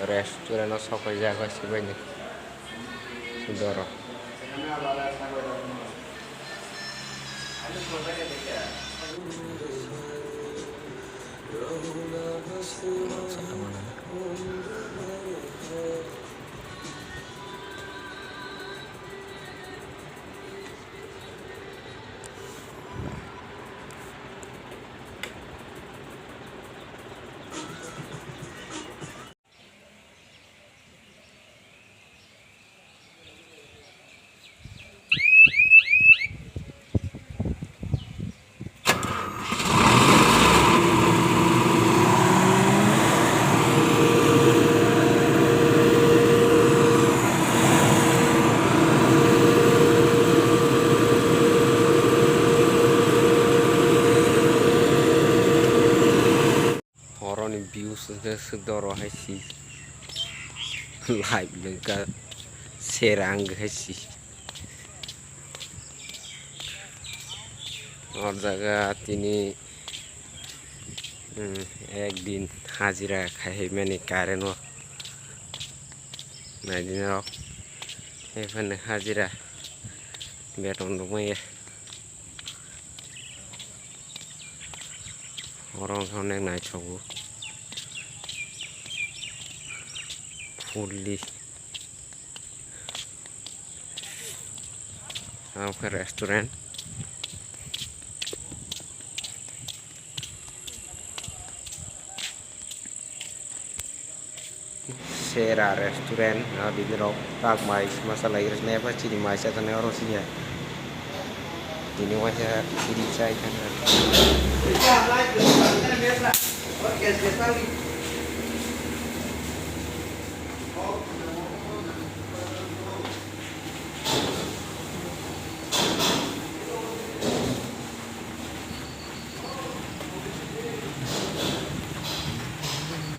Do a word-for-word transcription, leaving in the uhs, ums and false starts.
Restaurant o sokaijak o sibaini doro. Horoni views hwnkhe swk doro hai si live nungkha sera wngkha hai si. O jaga tini, hmm, ek din hajira khai mani current o naidi norok. Ephano hajira beton rwmaya. Oro wngkha onek naithogo. Fully. Abo khe restaurant. Sera restaurant, ah, bini rok tak mai ma salai rwknai, abo chini mai cha tongnai oro sini ya. Tini waisa chini chai thangkha.